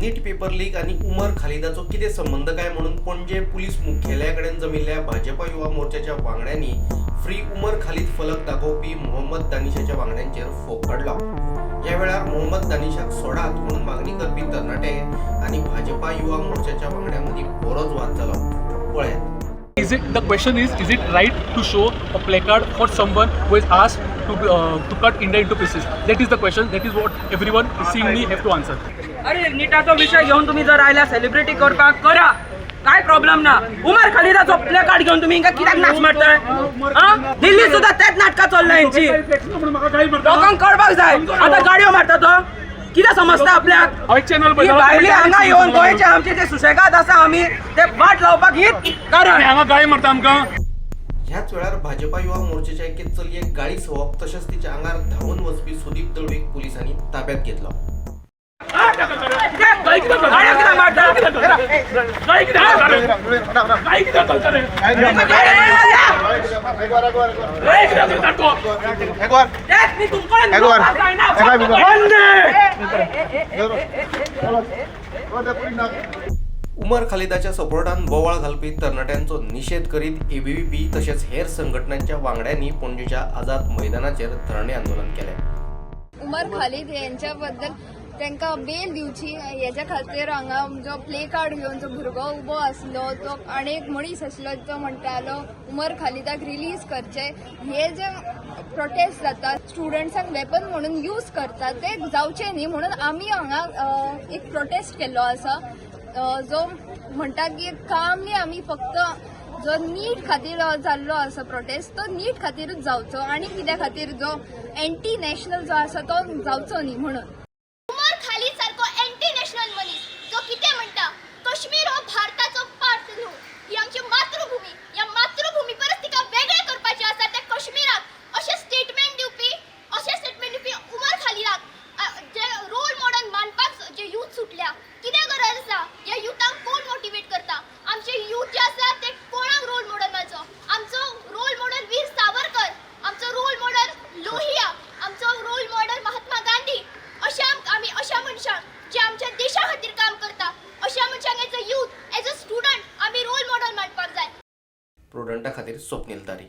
नीट paper leak आनी उमर खालिदाचो कितें संबंद काय म्हणून पणजे पुलीस मुख्यालया कडेन जमिल्ल्या भाजपा युवा मोर्चाच्या वांगड्यांनी फ्री उमर खालीद फलक दाखोवपी मोहम्मद दानिशाच्या वांगड्यांचेर फोग काडलो. ह्या वेळार मोहम्मद दानिशाक सोडात म्हणून मागणी करपी तरणाटे आनी भाजपा युवा मोर्चाच्या वांगड्यां मदीं बरोच वाद जालो. पळयात. Is it the question is it right to show a placard for someone who is asked to cut India into pieces? That is the question. That is what everyone seeing me have to answer. अरे, निटाचो विषय घेवन तुम्ही जर आयल्या celebrity करपाक, करा, काय problem ना. उमर खालिदाचो प्ले कार्ड घेवन तुम्ही हिंगा कित्याक नाच मारताय आ? दिल्ली सुद्धा तेच नाटकां चल्ला हेंची. लोकांक कळपाक जाय. आतां गाडयो मारता तो कितें समजता आपल्याक? हांव एक चॅनल ही भायली हांगा येवन गोंयचे आमचे जे सुशेगाद आसा आमी, ते वाट लावपाक हीच कारण. हांगा गाळी मारता आमकां. ह्याच वेळार भाजपा युवा मोर्चाच्या एके चलयेक गाळी संवप तशेंच तिच्या आंगार धांवून वचपी सुदीप दळवीक पुलिसांनी ताब्यात घेतलो. गाळी कित्याक गाडयो कित्याक मारता? गाळी कित्याक घालता रे? गाळी कित्याक घालता रे? गाळी कित्याक घालता तो? तेच न्ही, तुमकां जायना. उमर खालिदाच्या सपोर्टान बोवाळ घालपी तरणाट्यांचो निशेध करीत एबीव्हीपी तशेंच हेर संघटनांच्या वांगड्यांनी पणजेच्या आझाद मैदानाचेर धरणे आंदोलन केलें. उमर खालीद यांच्याबद्दल तांकां बेल दिवची हेच्या खातीर हांगा जो प्ले कार्ड घेवन जो भुरगो उबो आसलो, तो आनी एक मनीस आसलो तो म्हणटालो उमर खालिदाक रिलीज करचे. हे जे प्रोटेस्ट जाता, स्टुडंट्सांक वेपन म्हणून यूज करतात, ते जावचे न्ही म्हणून आमी हांगा एक प्रोटेस्ट केल्लो आसा, जो म्हणटा की कामली आमी फक्त जो नीट खातीर जाल्लो आसा प्रोटेस्ट, तो नीट खातीरूच जावचो आनी कित्या खातीर जो एंटी नॅशनल जो आसा तो जावचो न्ही म्हणून. उमर खालीद सारको एंटी नॅशनल मनीस जो कितें म्हणटा, कश्मीर हो भारताचो पार्ट न्हू, ही आमची मातृभूमी, ह्या मातृभूमी परस तिका वेगळें करपाचें आसा त्या कश्मीराक, अशें स्टेटमेंट दिवपी उमर खालिदाक जे रोल मॉडल मानपाक जे यूथ सुटल्या, कितें गरज आसा? ह्या युथाक कोण मोटिवेट करता? आमचे यूथ जे आसा ते कोणाक रोल मॉडल मानचो? आमचो रोल मॉडल वीर सावरकर, आमचो रोल मॉडल लोहिया, आमचो रोल मॉडल महात्मा गांधी. अशा आमी अशा मनशांक जे आमच्या देशा खातीर काम करता, अशा मनशांक as a youth, as a student आमी रोल मॉडल मानपाक जाय. प्रुडंटा खातीर स्वप्नील तारी.